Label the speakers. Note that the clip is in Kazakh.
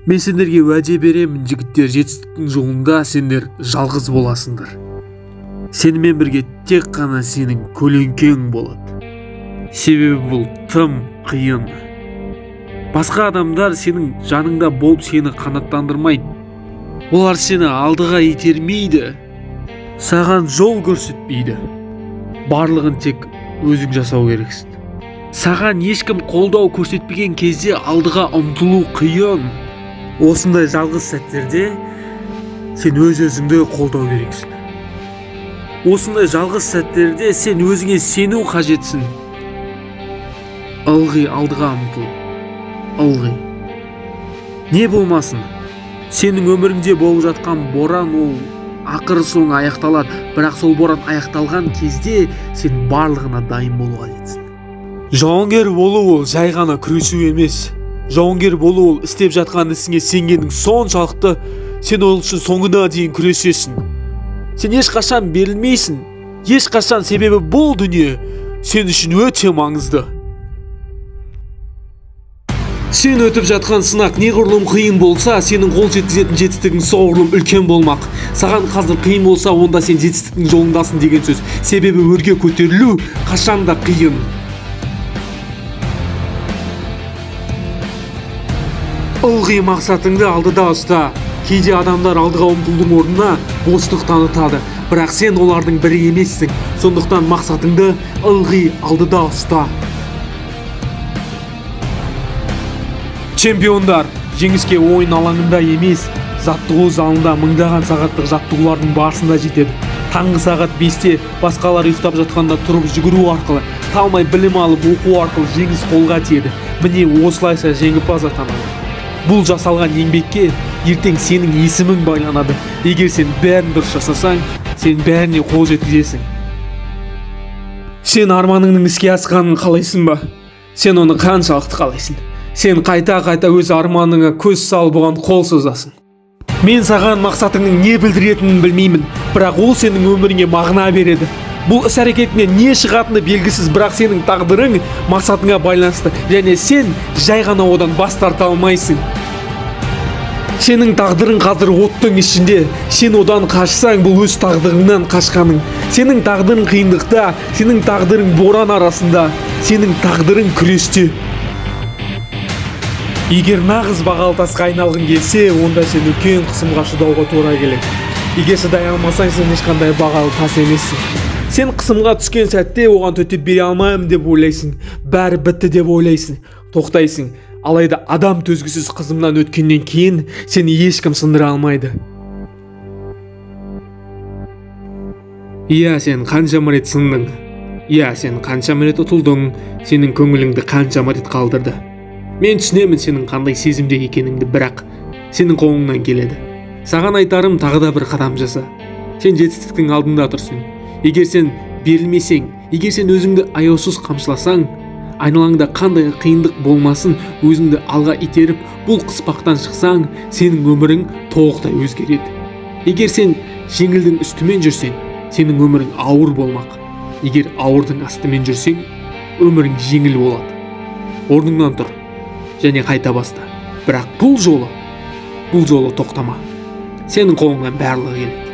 Speaker 1: Мен сендерге уәде беремін, жігіттер, жетістіктің жолында сендер жалғыз боласыңдар. Сенімен бірге тек қана сенің көлеңкең болады. Себебі бұл тым қиын. Басқа адамдар сенің жаныңда болып сені қанаттандырмайды. Олар сені алдыға итермейді, саған жол көрсетпейді. Барлығын тек өзің жасау керексің. Саған ешкім қолдау көрсетпеген кезде алдыға ұмтылу қиын. Осындай жалғыз сәттерде сен өз-өзіңді қолдау керексің. Осындай жалғыз сәттерде сен өзіңе сену қажетсің. Ылғи алдыға ұмтыл. Ылғи. Не болмасын, сенің өміріңде болып жатқан боран ол ақыры соңы аяқталады. Бірақ сол боран аяқталған кезде сен барлығына дайын болу қажетсің. Жауынгер болу ол жай ғана күресу емес. Жауынгер болу ол істеп жатқан ісіңе сенгенің соншалықты, сен ол үшін соңына дейін күресесің. Сен ешқашан берілмейсің, ешқашан, себебі бұл дүние сен үшін өте маңызды. Сен өтіп жатқан сынақ неғұрлым қиын болса, сенің қол жеткізетін жетістігің соғұрлым үлкен болмақ. Саған қазір қиын болса, онда сен жетістіктің жолындасың деген сөз. Себебі өрге көтерілу қашан да қиын. Ылғи мақсатыңды алдыда ұста. Кейде адамдар алдыға ұмтылудың орнына бостық танытады. Бірақ сен олардың бірі емессің. Сондықтан мақсатыңды ылғи алдыда ұста. Чемпиондар жеңіске ойын алаңында емес, жаттығу залында мыңдаған сағаттық жаттығулардың барысында жетеді. Таңғы сағат 5-те басқалар ұйықтап жатқанда тұрып жүгіру арқылы, талмай білім алып оқу арқылы жеңіс қолға тиеді. Міне осылайша жеңімпаз атанады. Бұл жасалған еңбекке ертең сенің есімің байланады. Егер сен бәрін дұрыс жасасаң, сен бәріне қол жеткізесің. Сен арманыңның іске асқанын қалайсың ба? Сен оны қаншалықты қалайсың? Сен қайта-қайта өз арманыңа көз салып оған қол созасың. Мен саған мақсатыңның не білдіретінін білмеймін, бірақ ол сенің өміріңе мағына береді. Бұл іс-әрекетіңнен не шығатыны белгісіз, бірақ сенің тағдырың мақсатыңа байланысты және сен жай ғана одан бас тарта алмайсың. Сенің тағдырың қазір оттың ішінде. Сен одан қашсаң, бұл өз тағдырыңнан қашқаның. Сенің тағдырың қиындықта, сенің тағдырың боран арасында, сенің тағдырың күресте. Егер нағыз бағалы тасқа айналғың келсе, онда сен үлкен қысымға шыдауға тура келеді. Егер шыдай алмасаң, сен ешқандай бағалы тас емессің. Сен қысымға түскен сәтте оған төтеп бере алмаймын деп ойлайсың, бәрі бітті деп ойлайсың, тоқтайсың. Алайда адам төзгісіз қысымнан өткеннен кейін сені ешкім сындыра алмайды. Иә, сен қаншама рет сындың. Иә, сен қаншама рет ұтылдың. Сенің көңіліңді қаншама рет қалдырды. Мен түсінемін сенің қандай сезімде екеніңді, бірақ сенің қолыңнан келеді. Саған айтарым, тағы да бір қадам жаса. Сен жетістіктің алдында тұрсың. Егер сен берілмесең, егер сен өзіңді аяусыз қамшыласаң, айналаңда қандай қиындық болмасын, өзіңді алға итеріп, бұл қыспақтан шықсаң, сенің өмірің толықтай өзгереді. Егер сен жеңілдің үстімен жүрсең, сенің өмірің ауыр болмақ. Егер ауырдың астымен жүрсең, өмірің жеңіл болады. Орныңнан тұр және қайта баста. Бірақ бұл жолы тоқтама. Сенің қолыңнан барлығы келеді.